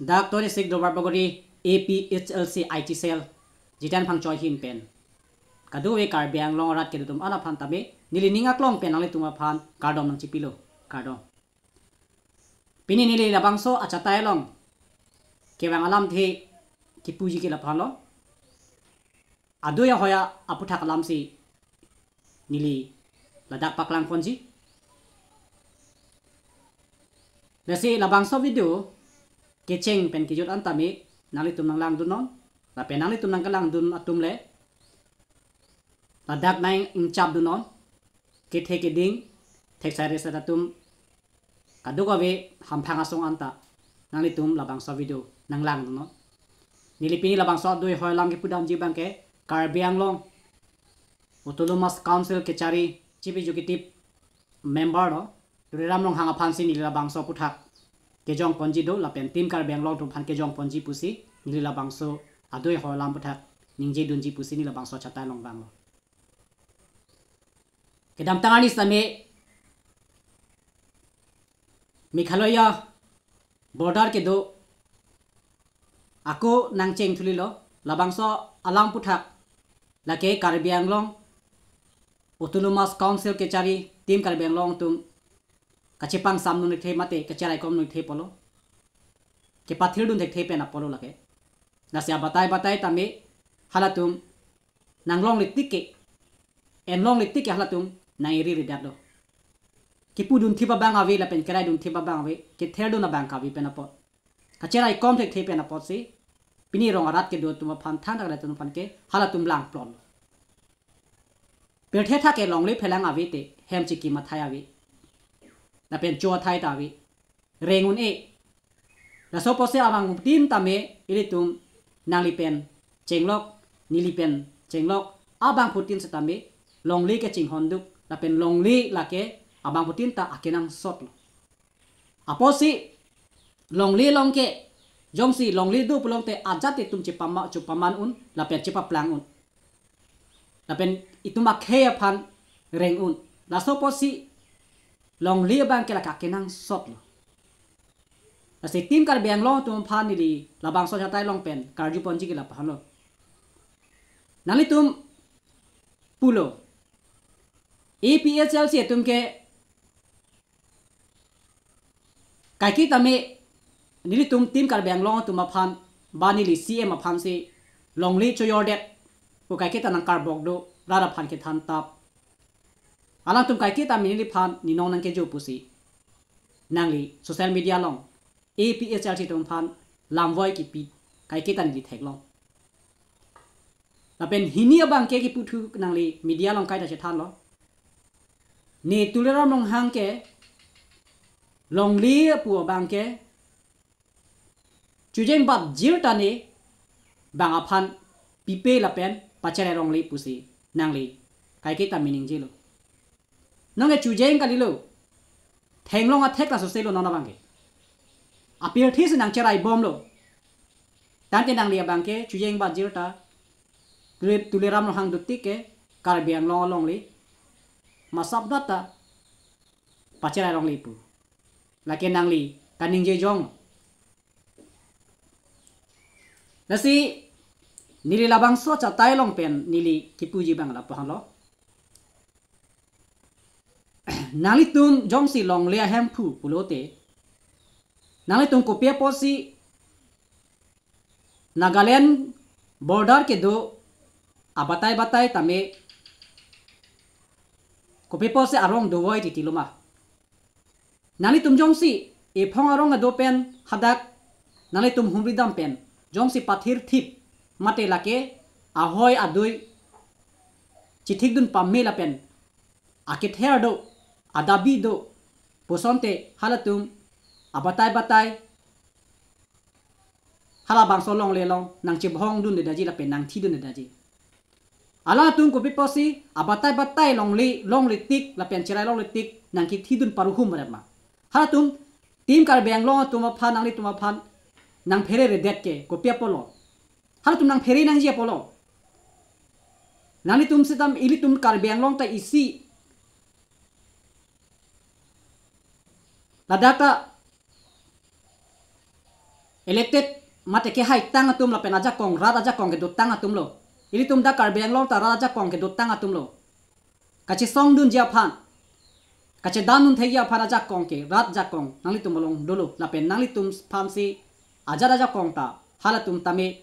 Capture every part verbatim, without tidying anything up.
Dak twenty-six Durbar Bagori A P H L C I T cell Jiten Phangcho ahin pen kadokave Karbi Anglong arat kedo atum an aphan tame neli ning aklong pen nanglitum aphan kardom nangchipilo, kardom. Pini neli labangso achatai along kevang alamthe kipuji ke laphanlo. Adui ahoi aphuthak alamsi neli ladak paklangponji. Lasi labangso video kecheng pen kejut an tame nanglitum nanglangdunnon. Lapen nanglitum nangkelangdun atum le ladak nang-ingchapdunnon. Kethe keding, theksai resai atum kadokave hamphang asong anta nanglitum labangso video nanglangdunnon. Neli pini labangso adui ahoi alam kipudamji abangke Karbi Anglong Autonomous Council kechari Chief Executive Member lo Tuliram Ronghang aphansi neli labangso aphuthak kejongponji do, lapen Team Karbi Anglong atum aphan kejongponji pusi neli labangso adui ahoi alam aphuthak ningjedunji pusi neli labangso achatai along vanglo. Kedamtang arni sitame Meghalaya border kedo ako nangchengthulilo, labangso alam aphuthak lake Karbi Anglong Autonomous Council kechari Team Karbi Anglong atum kachepangsamdun thekthe mate kacheraikomdun thekthe apotlo, kepathirdun thekthe pen apotlo lake. Lasi abatai batai tame halatum nanglongle tik ke, enlongle tik ke halatum nang-iri ridat do. Kipudunthip abang ave lapen keraidunthip abang ave, ketherdun abang kave pen apot, kacheraikom thekthe pen apotsi pini rong arat kedo atum aphan, thandak atum aphan ke halatum langplon. Pirthe thak ke longle phelang ave te hem chikim athai ave, lapen cho athai ta ave, reng un-e. Laso apotsi abangphutin tame ilitum nangli pen chenglok, neli pen chenglok, abangphutin setame longle kachinghonduk, lapen longle lake abangphutin ta akenangsot lo. Apotsi longle along ke, jongsi longle do pulote ajat itum chepama, chepaman un lapen chepaplang un, lapen itum akhei aphan reng un. Laso apotsi longle abangke lake akenangsot lo. Lasi Team Karbi Anglong atum aphan neli labangso achatai along pen karjuponji ke laphanlo. Nanglitum pulo, A P H L C atum ke kaike tame nelitum Team Karbi Anglong atum aphan ba neli C M aphansi longle choyordet pu kaike ta nangkarbok do, rat aphan kethan tap. Alangtum kaike tame neliphan ninong nangkejo pusi nangli social media along A P H L C atum aphan lamvoi kipi kaike ta neli theklong. Lapen hini abangke kipu thu nangli media along kaita chethanlo. Ne Tuliram Ronghang ke longle pu abangke chojeng bat jir ta ne bang aphan pipe lapen pacherai longle pusi nangli kaike ta meaning jilo. Nonke chojeng kalilo. Thenglong athek ta soselo non abangke. Apirthe si nangcheraibomlo. Tangte nangli abangke chojeng bat jir ta Tuli-, Tuliram Ronghang dotik ke Karbi Anglong alongle masap data pacherai longle pu. Lake nangli kaningje jong. Lasi neli labangso achatai along pen neli kipuji abang lapu hanglo. Nanglitum jongsi longle ahemphu pulote, nanglitum kopi apotsi Nagaland border kedo abatai batai tame kopi apotsi arong dovoi titi loma? Nanglitum jongsi ephong arong kedo pen hadak nanglitum humridam pen jongsi pathirthip mate lake ahoi adui chithikdun pame lapen akether do, adabi do pu asonte halatum abatai batai halabangso longle along nangchebhongdundedaji lapen nangthidundedaji. Alangtum kopi apotsi abatai batai longle, longle tik lapen cherai longle tik nangkithidun paruhum rema? Halatum Team Karbi Anglong atum aphan, nanglitum aphan nangphereredet ke kopi apotlo? Halatum nangphere nangji apotlo? Nanglitum sitame ilitum Karbi Anglong ta isi ladak ta elected mate kehaitang atum lapen ajakong, rat ajakong kedotang atumlo. Ilitum dak Karbi Anglong ta rat ajakong kedotang atumlo. Kachesongdunji aphan, kachedamdun thekji aphan ajakong ke rat jakong nanglitum along dolo. Lapen nanglitum aphansi ajat ajakong ta halatum tame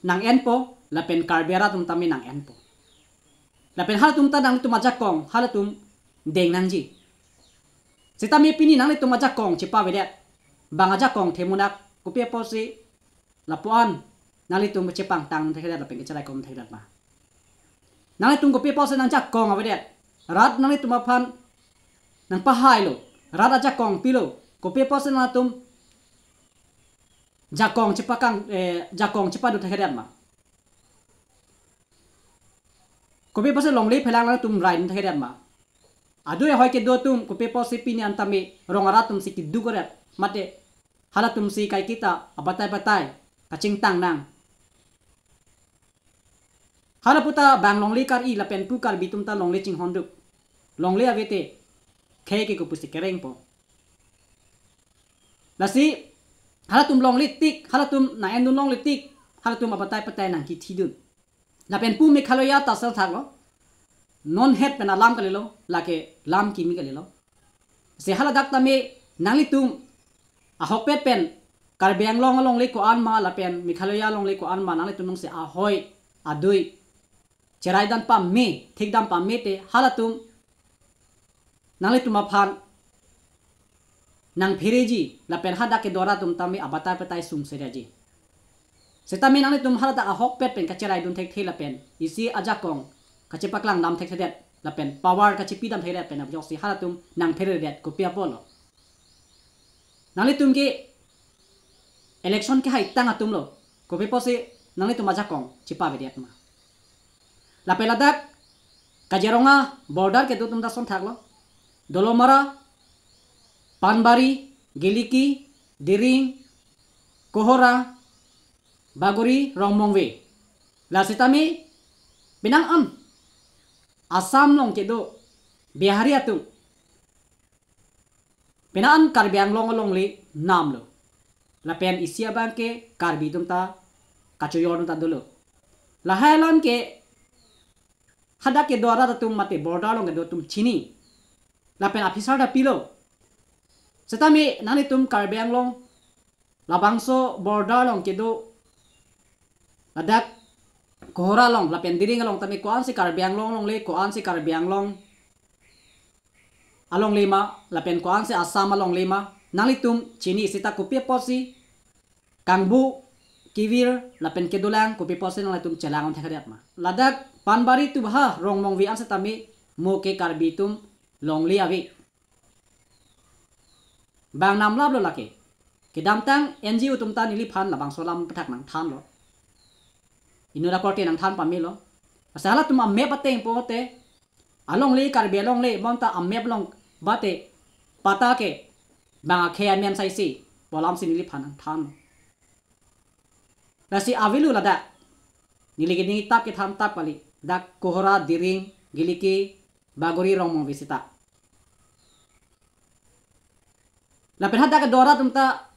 nang-enpo, lapen Karbi arat atum tame nang-enpo. Lapen halatum ta nanglitum ajakong halatum deng nangji. Sitame pini nanglitum ajakong chepavedet, bang ajakong themunak, kopi apotsi lapuan nanglitum chepangtang thekthedet lapen kecherai kom thekthedet ma? Nanglitum kopi apotsi nangjakong avedet? Rat nanglitum aphan nangpahailo, rat ajakong pilo, kopi apotsi nangtum jakong chepakang, eh, jakong chepadu thekthedet ma? Kopi apotsi longle phelang nangtum raidun thekthedet ma? Adui ahoi kedo atum kopi apotsi pini an tame rong arat atumsi keduk-ret, mate halatumsi kaiketa abatai batai kachingtang nang? Hala puta bang longle kar-i lapen pu Karbi atum ta longle chinghonduk. Longle avete khei ke kopusi kerengpo? Lasi halatum longle tik, halatum nang-endun longle tik, halatum abatai batai nangkithidun. Lapen pu Meghalaya ta sel thaklo. Non het pen alam kalilo, lake lam kimi kalilo. Si haladak tame nanglitum ahokpet pen Karbi Anglong alongle ko-an ma lapen Meghalaya alongle ko-an ma nanglitum nongsi ahoi adui cheraidam pame, thekdam pame te halatum nanglitum aphan nangphereji lapen hadak kedo arat atum tame abatai batai sungsereji. Sitame nanglitum haladak ahokpet pen kacheraidun thekthe lapen isi ajakong kachepaklangdam thekthedet lapen power kachepidam thekthedet pen ajoksi halatum nangpheredet kopi apotlo? Nanglitum ke election kehaitang atumlo, kopi apotsi nanglitum ajakong chepavedet ma? Lapen ladak Kaziranga border kedo atum ta son thaklo. Dolamara, Panbari, Giliki, Diring, Kohora, Bagori, Rongmongve. Lasi tame penang an Assam along kedo Bihari atum, penang an Karbi Anglong alongle namlo. Lapen isi abang ke Karbi atum ta kachoyor atum ta dolo. Lahai alam ke hadak kedo arat atum mate border along kedo atum chini. Lapen officer ta pilo. Sitame nanglitum Karbi Anglong labangso border along kedo ladak Kohora along lapen Diring along tame ko-ansi Karbi Anglong alongle, ko-ansi Karbi Anglong alongle ma, lapen ko-ansi Assam alongle ma, nanglitum chini. Sita kopi apotsi kangbu kevir lapen kedolang, kopi apotsi nanglitum chelang-un thekthedet ma? Ladak Panbari tubha Rongmongve an sitame mo ke Karbi atum longle ave. Bang namlaplo lake. Kedamtang N G O atum ta neliphan labangso alam aputhak nangthanlo. Inut akorte nangthan pamelo. Asa halatum a-map ateng pote alongle, Karbi alongle bonta a-map along bate patta ke bang akhei amen saisi pu alamsi neliphan nangthanlo. Lasi avelo ladak. Neli keding tap kethan tap kali. Dak Kohora, Diring, Giliki, Bagori, Rongmongve sita. Lapen hadak kedo arat atum ta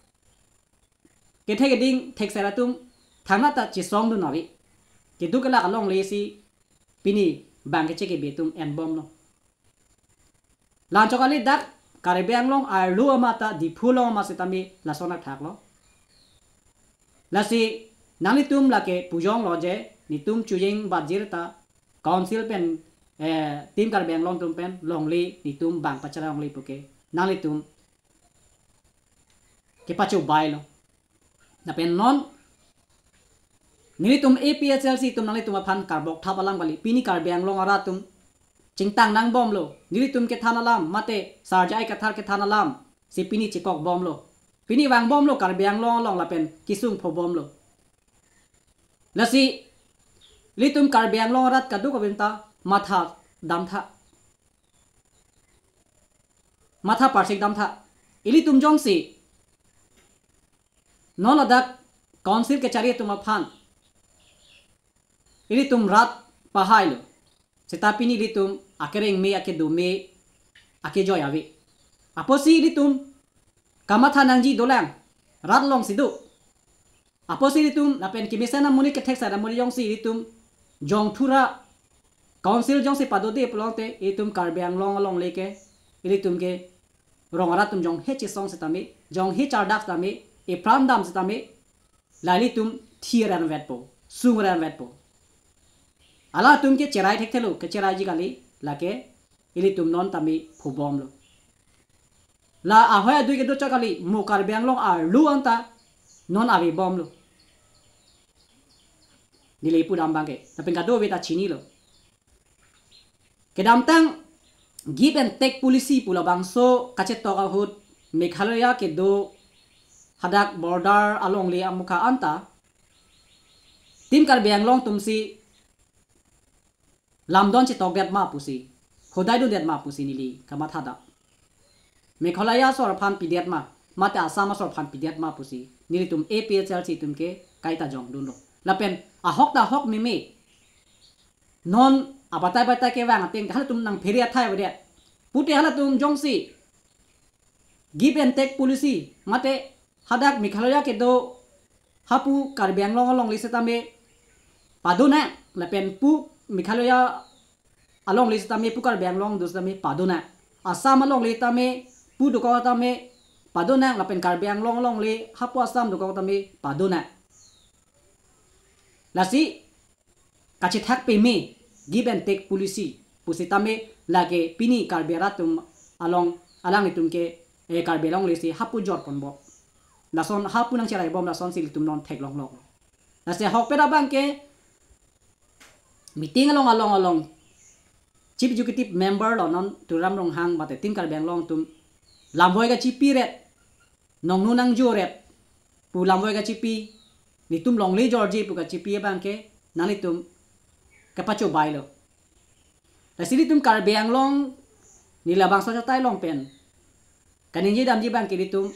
kethe keding thekser atum thangnat ta chesongdun ave. Keduk kelak alongle si pini bang keche kebe atum enbomlo. La-anchot kali, dak Karbi Anglong arlo amat ta Diphu along amat sitame lason athaklo. Lasi nanglitum lake pujonglo je netum Chojeng Bajir ta council pen, eh, Team Karbi Anglong atum pen longle, netum bang pachara longle puke nanglitum kepachobailo. Lapen non nelitum A P H L C atum nanglitum aphan karbok thap alam kali. Pini Karbi Anglong arat atum chingtang nangbomlo. Nelitum kethan alam mate Sar J I Kathar kethan alam si pini chekokbomlo. Pini vangbomlo Karbi Anglong along lapen kesung phobomlo. Lasi ilitum Karbi Anglong arat kadokave ta matha damtha. Matha parsik damtha. Ilitum jongsi non ladak council kechari atum aphan ilitum rat pahailo, seta pini ilitum akereng me, akedo me, akejoi ave. Apotsi ilitum kamatha nangji dolang. rat alongsi do. Apotsi ilitum lapen kemesen amonit kethek sar amonit jongsi ilitum jongthura council jongsi padode pulote ilitum Karbi Anglong alongle ke ilitum ke rong arat atum jonghe chesong setame, jonghe chardak setame, epran dam setame, la ilitum thi ran vetpo, sung ran vetpo. Halatum ke cherai thekthelo, kecheraiji kali, lake ilitum non tame phubomlo. La ahoi adui kedo chot kali, mo Karbi Anglong arlo anta non avebomlo. Neli pudam abangke, lapen kadokave ta chinilo. Kedamtang give and take policy pu labangso kachetok ahut Meghalaya kedo hadak border alongle amukha anta Team Karbi Anglong atumsi lamdon chetokdet ma pusi, hodai dundet ma pusi neli kamathadam. Meghalaya asor aphan pidet ma, mate Assam asor aphan pidet ma pusi nelitum A P H L C atum ke kaita jongdunlo. Lapen ahok ta ahok meme. Non abatai batai kevang ateng halatum nangphere athai avedet. Pute halatum jongsi give and take policy, mate hadak Meghalaya kedo hapu Karbi Anglong alongle setame padonang, lapen pu Meghalaya alongle setame pu Karbi Anglong do setame padonang. Assam alongle tame pu dokok tame padonang, lapen Karbi Anglong alongle hapu Assam dokok tame padonang. Lasi kachethak peme give and take policy pusitame lake pini Karbi arat atum along alanglitum ke, eh, Karbi alongle si hapu jor ponbom. Lason hapu nangcheraibom lasonsi ilitum non theklonglok. Lasi ahokpet abangke meeting along along along Chief Executive Member lo non Tuliram Ronghang mate Team Karbi Anglong atum lamvoi kachipiret, nongnu nangjoret pu lamvoi kachipi, netum longle jorji pu kachipi abangke nanglitum kapachobailo. Lasi ilitum Karbi Anglong neli labangso achatai along pen kaningje damji abangke ilitum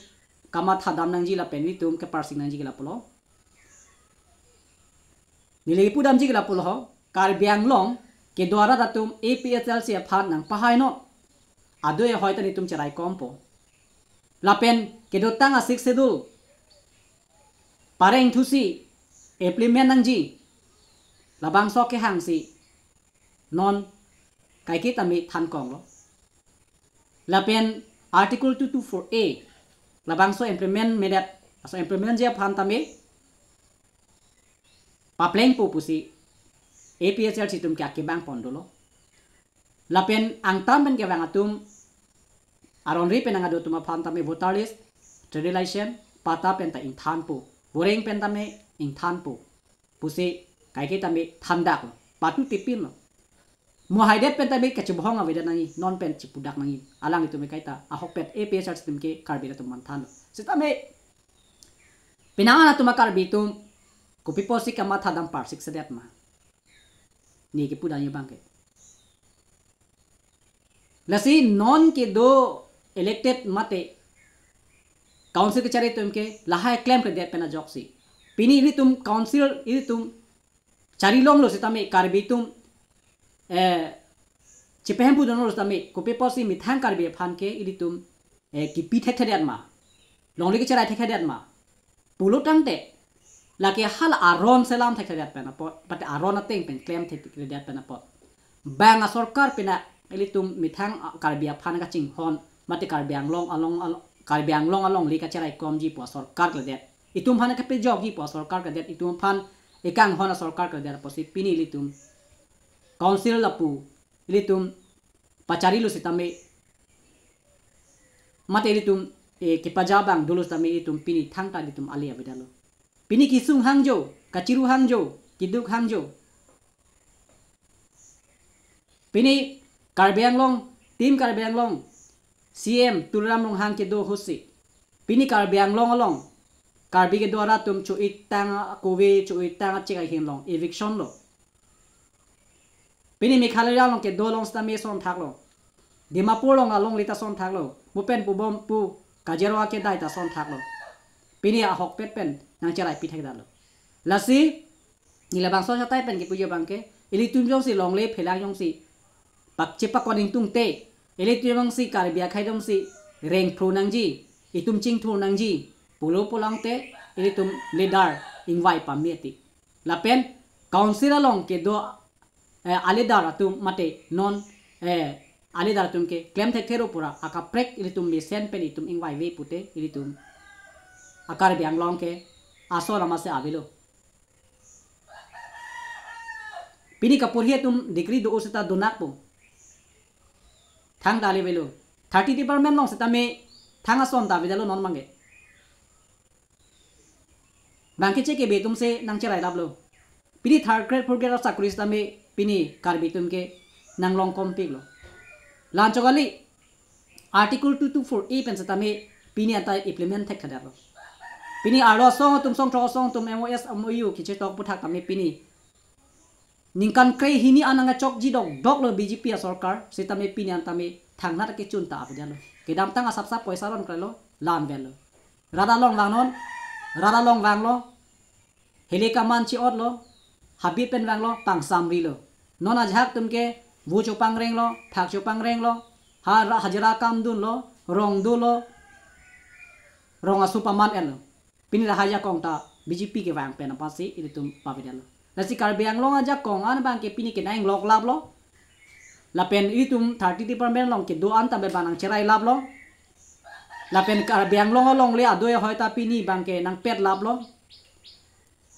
kamathadam nangji lapen ilitum kaparsik nangji ke lapulo. Neli pudamji ke lapulo ho, Karbi Anglong kedo arat atum A P H L C aphan nangpahainon. Adui ahoi ta netum cheraikompo. Lapen kedotang a-Sixth Schedule pareng thusi implement nangji labangso kehangsi non kaike tame thankonglo. Lapen Article two two four A labangso implement medet, laso implement ji aphan tame paplengpo pusi A P H L C atum ke akebang pon dolo. Lapen angtan pen kevang atum aron ri pen nangdo atum aphan tame voter list, trading license, patta pen ta ingthanpo, boreng pen tame ingthanpo pusi kaike tame thandaklo, patu tipinlo. Mo haidet pen tame kachebohong avedet nangji, non pen chipudak nangji. Alanglitum kaita ahokpet A P H L C atum ke Karbi atum manthanlo. Setame penang atum a-Karbi atum kopi pusi kamathadam parsik sedet ma? Neli kepudamji abangke. Lasi non kedo elected mate council kechari atum ke lahai klemkledet pen ajoksi. Pini ilitum council ilitum charilonglo setame Karbi atum, eh, chepehemphu dunlo setame kopi pusi methang Karbi aphan ke ilitum, eh, kipi thekthedet ma, longle kecherai thekthedet ma pulo tangte lake hala aron selam thekthedet pen apot, pate aron ateng pen klem thekthedet pen apot. Bang asorkar pina ilitum methang Karbi aphan kachinghon mate Karbi Anglong along, al-, Karbi Anglong alongle kacheraikomji pu asorkar kledet, itum aphan kapejokji pu asorkar kledet, itum aphan ekanghon asorkar kledet apotsi pini ilitum council lapu ilitum pacharilo setame mate ilitum, eh, kepaja abang dolo setame ilitum pini thangta ilitum ale avedetlo. Pini kesung hangjo, kachiru hangjo, keduk hangjo. Pini Karbi Anglong, Team Karbi Anglong, C M Tuliram Ronghang kedo ahutsi pini Karbi Anglong along Karbi kedo arat atum cho-itang akove, cho-itang achek ahin along eviction lo. Pini Meghalaya along kedo along setame son thaklo. Dimapur along alongle ta son thaklo. Mo pen pubom pu kajero akedai ta son thaklo. Pini ahokpet pen nangcherai pithekdetlo. Lasi neli labangso achatai pen kepuji abangke, ilitum jongsi longle phelang jongsi pak chepak koning tungte, ilitum jongsi Karbi akhei jongsi rengphro nangji, itum chingthur nangji, pulo pulang te ilitum leader ingvai pame ti. Lapen council along kedo, eh, aleader atum mate non, eh, aleader atum ke klem thekthero pura akaprek ilitum mesen pen itum ingvaive pute ilitum a-Karbi Anglong ke aso lama se avelo. Pini kapurhi atum degree do seta donak po. Thang dali velo. Thirty department along setame thang ason ta avedetlo non abangke. Bang keche kebe atum si nangcherai laplo. Pini third grade, fourth grade asakuri setame pini Karbi atum ke nanglong kompiklo. La-anchot kali, Article two two four A pen setame pini anta implement thekthedetlo. Pini arlo asong atum, songthrok asong atum M O S, M O U kechetok aputhak tame pini ningkan krehini an nangkechokji dokdoklo B J P asorkar, setame pini an tame thangnat kechun ta avedetlo. Kedamtang asapsap poisa ron krelo, la-an avelo. Rat along vangnon, rat along vanglo, heli kaman chi-otlo, habit pen vanglo, pangsamrilo. Non ajahak atum ke vo chopangrenglo, phak chopangrenglo, ha ra-, hajira kam dunlo, rong dolo, rong asu paman-etlo. Pini lahai ajakong ta B J P kevang pen apotsi ilitum pavedetlo. Lasi Karbi Anglong ajakong an abangke pini ke nang-inglok laplo. Lapen ilitum thirty department along kedo an ta bebak nangcherai laplo. Lapen Karbi Anglong alongle adoi ahoi ta pini abangke nangpet laplo.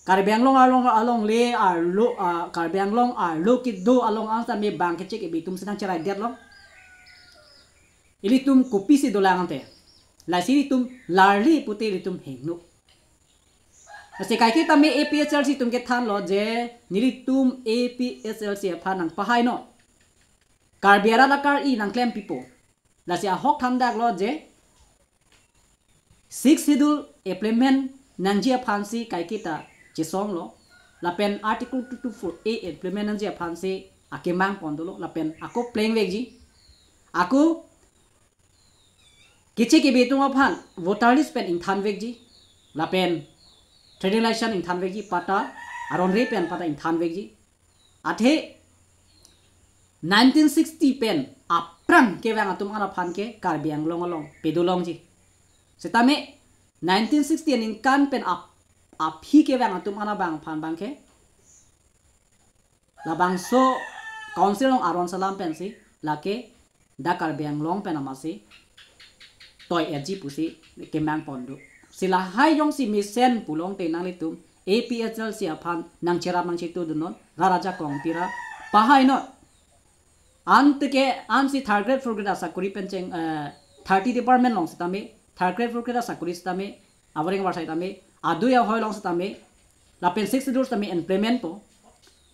Karbi Anglong along, alongle arlo, ah, Karbi Anglong arlo kedo along an setame bang keche kebe atum si nangcheraidetlo. Ilitum kopisi dolang ante. Lasi ilitum larli pute ilitum hingno. Lasi kaike tame A P H L C atum kethanlo je nelitum A P H L C aphan nangpahainon. Karbi arat akar-i nangklem pipo. Lasi ahok thandaklo je Sixth Schedule implement nangji aphansi kaike ta chesonglo. Lapen Article two two four A implement nangji aphansi akemang pon dolo. Lapen ako plengvekji. Ako keche kebe atum aphan voter list pen ingthanvekji. Lapen trading license ingthanvekji, patta, aron-re pen patta ingthanvekji. Athe nineteen sixty pen aphrang kevang atum an aphan ke Karbi Anglong along pedolongji. Setame nineteen sixty aningkan pen ap-, aphi kevang atum an abang aphan abangke labangso council along aron salam pensi lake dak Karbi Anglong pen amatsi toi-etji pusi kemang pon do. Si lahai jongsi mesen pulote nanglitum A P H L C aphan nangcherap nangchetu dunnon, rat ajakong pira pahainon. Ante ke ansi third grade, fourth grade asakuri pen cheng, eh, thirty department along setame, third grade, fourth grade asakuri setame, avoreng avarsai tame, adoi ahoi along setame, lapen Sixth Schedule setame implement po,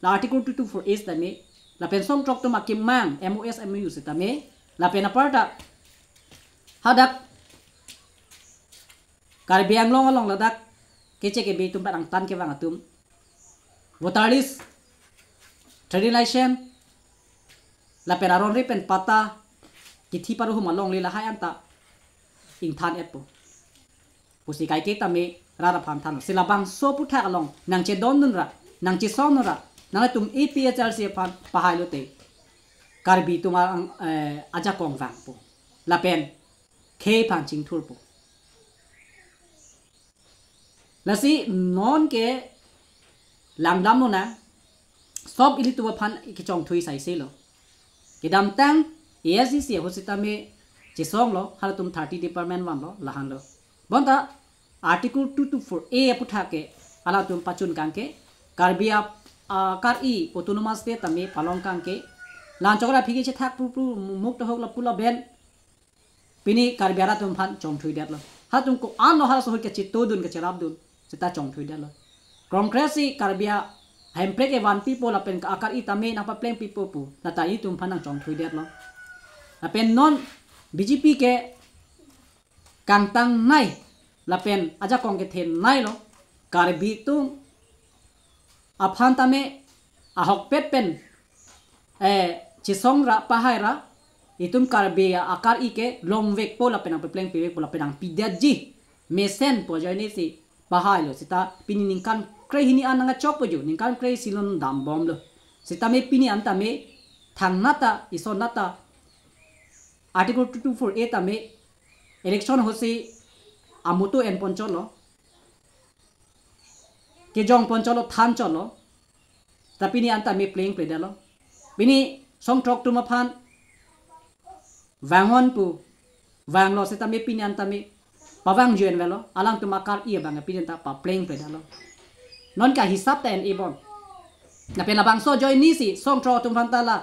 la Article two two four A setame, lapen songthrok atum akemang M O S M O U setame, lapen aparta hadak Karbi Anglong along ladak keche kebe atum parang tan kevang atum, voter list, trading license, lapen aron-re pen patta, kithi paruhum alongle lahai anta ingthan-etpo pusi kaike tame rat aphan than. Si labangso aputhak along nangchedondunra, nangchesongdunra, nangtum A P H L C aphan pahailote Karbi atum ang, eh, ajakong vangpo. Lapen khei aphan chingthurpo. Lasi non ke langdamlonang, sob ilitum aphan kechongthui saiselo. Kedamtang A S D C ahut setame chesonglo, halatum thirty department vanlo, lahenlo. Bonta Article two two four A aputhak ke halatum pachun kangke, Karbi ap-, akar-i autonomous state tame palong kangke, la-anchot ra aphi kechethak purpur muk tohok lapu laben pini Karbi arat atum aphan chongthuidetlo. Halatum ko-anlo halaso ahut kachetodun kacherapdun seta chongthuidetlo. Congress si Karbi ahemprek evan pipo lapen ka akar-i tame nangpapleng pipo pu, lata itum aphan nangchongthuidetlo. Lapen non B J P ke kangtangnei lapen ajakong kethenneilo. Karbi atum aphan tame ahokpet pen, eh, chesongra pahaira, itum Karbi akar-i ke longvekpo lapen nangpapleng pivekpo lapen nangpidetji mesen pu ajoinesi pahailo. Seta pini ningkan krehini an nangkechokpo jo, ningkan kre-isi lon dambomlo. Setame pini an tame thangnat ta, isonnat ta Article two two four A tame election ahutsi amutu enponchotlo, kejongponchotlo, thanchotlo. Ta pini anta me plengpledetlo. Pini songthrok atum aphan vanghon pu vanglo setame pini anta me pavang juin velo, alangtum akar-i abang pini anta paplengpledetlo. Non ke hisap ta en-e bom. Lapen labangso ajoinesi songthrok atum aphan ta la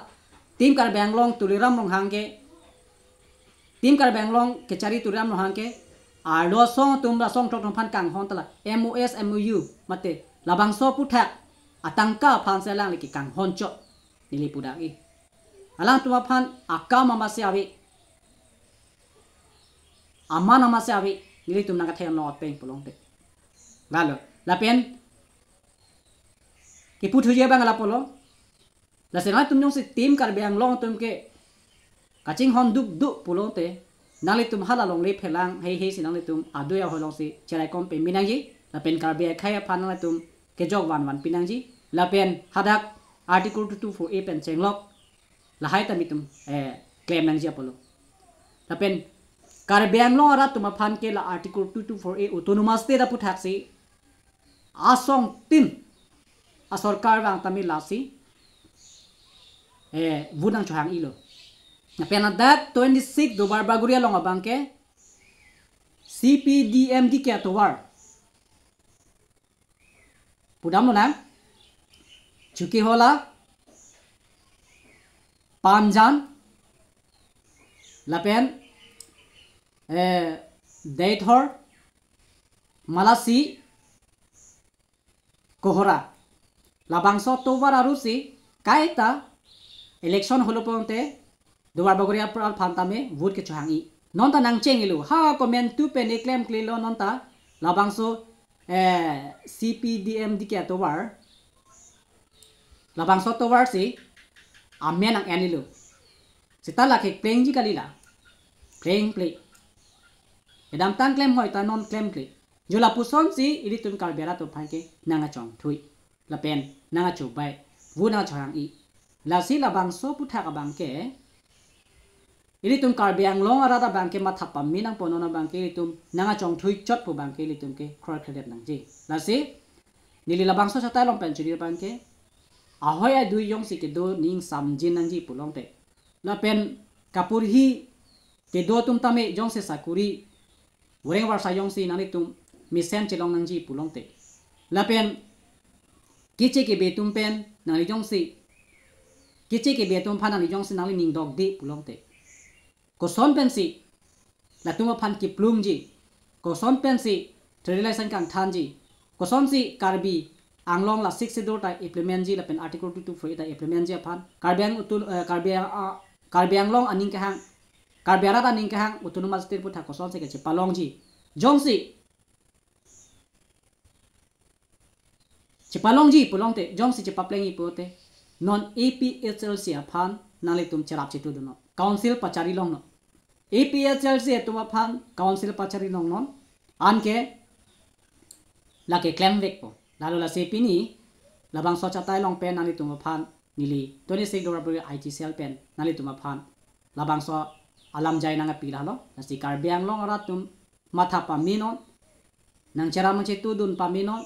Team Karbi Anglong Tuliram Ronghang ke, Team Karbi Anglong kechari Tuliram Ronghang ke arlo asong atum la songthrok atum aphan kanghon ta la M O S, M O U mate labangso aphuthak atangka aphan si alangli ke kanghonchot, neli pudak-i. Alangtum aphan akam amatsi ave, aman amatsi ave, nelitum nangkethan lo ateng pulote. Lalo, lapen kiputhuji abang lapulo. Lasi nangtum jongsi Team Karbi Anglong atum ke kachinghon dukduk pulote, nanglitum hala longle phelang heihei si nanglitum adui ahoi alongsi cheraikom pame nangji, lapen Karbi akhei aphan nanglitum kejok vanvan pinangji, lapen hadak Article two two four A pen chenglok lahai ta nelitum, eh, klem nangji apotlo. Lapen Karbi Anglong arat atum aphan ke la Article two two four A Autonomous State aphuthaksi asongtin asorkar vang tame lasi, eh, vote nangchohang-ilo. Lapen hadak twenty-six Duarbagori along abang ke C P D M D K atovar pudamlo nang, Chokihola, Panjan, lapen, eh, Deithor, Malasi, Kohora. Labangso atovar arusi kaita election holo pulote Duarbagori arat aphan tame vote kechohang-i. Non ta nangcheng-ilo. Ha komantu pen eklemklelo non ta labangso, eh, C P D M D K atovar. Labangso atovar si amen nang-en-ilo. Seta lake plengji kali la. Plengple. Kedamtang klem hoi ta non klemkle. Jo lapusonsi ilitum Karbi arat aphan ke nangkachongthui. Lapen nangkachobai. Vote nangkachohang-i. Lasi labangso aphuthak abang ke ilitum Karbi Anglong arat abang ke matha pame nangpo, non abang ke ilitum nangkachongthui chot pu abang ke ilitum ke kroikredet nangji. Lasi neli labangso chatai along pen chiri abang ke ahoi adui jongsi kedo ning samjin nangji pulote, lapen kaporhi kedo atum tame jongsi sakuri voreng varsai jongsi nanglitum mesen chelong nangji pulote, lapen keche kebe atum pen nangli jongsi, keche kebe atum aphan nangli jongsi nangli ning dokde pulote, koson pensi latum aphan kiplumji, koson pensi tradition kangthanji, kosonsi Karbi Anglong la Sixth Schedule ta implement ji lapen Article two two four A ta implement ji aphan Karbi Ang-, utul, eh, Karbi Ang-, ah, Karbi Anglong aning kehang, Karbi arat aning kehang Autonomous State aputhak kosonsi kechepalongji. Jongsi chepalongji pulote, jongsi chepaplengji pulote, non A P H L C aphan nanglitum cherap chetudunnon. Council pachari longnon. A P H L C atum aphan council pachari longnon. Anke lake klemvekpo. Lalo lasi pini labangso chatai along pen nanglitum aphan neli twenty-six Duarbagori I T cell pen nanglitum aphan labangso alam jai nangpi lalo. Lasi Karbi Anglong arat atum matha pamenon, nangcherap nangchetudun pamenon.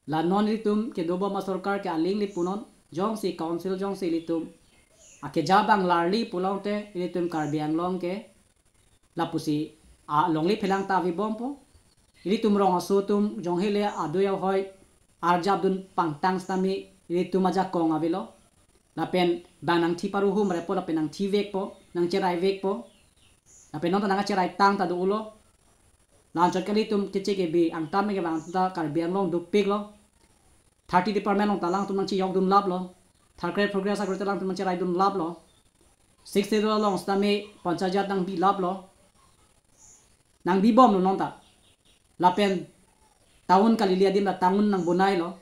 La non ilitum kedobom asorkar ke aling le punon, jongsi council jongsi ilitum akeja abang larli pulote ilitum Karbi Anglong ke lapusi alongle phelang ta avebompo. Ilitum rong aso atum jong hele adui ahoi arjapdun pangtang setame ilitum ajakong avelo. Lapen bang nangthi paruhum repo lapen nangthivekpo, nangcheraivekpo. Lapen non ta nangcheraitang ta dolo. La anchot kali itum keche kebe angtan me kevang ta Karbi Anglong dopiklo. Thirty department along ta alangtum nangchejokdunlaplo. Third grade progress agro ta alangtum nangcheraidunlaplo. Sixth Schedule along setame panchayat nangbilaplo. Nangbibomlo non ta. Lapen town kalili adim la town nangbonailo.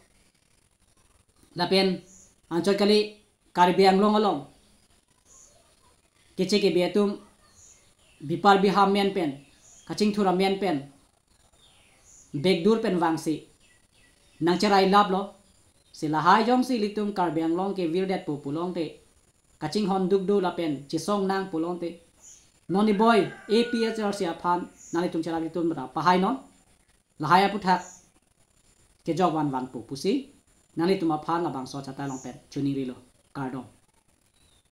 Lapen anchot kali Karbi Anglong along keche kebe atum bipar biha amen pen, kachingthur amen pen, bekdur pen vangsi nangcherailaplo. Si lahai jongsi ilitum Karbi Anglong ke virdetpo pulote, kachinghon dukduk lapen chesong nang pulote, non iboi A P H L C aphan nanglitum cherap itum bata pahai non. Lahai aputhak kejok van vangpo pusi nanglitum aphan labangso achatai along pen choningrilo. Kardom.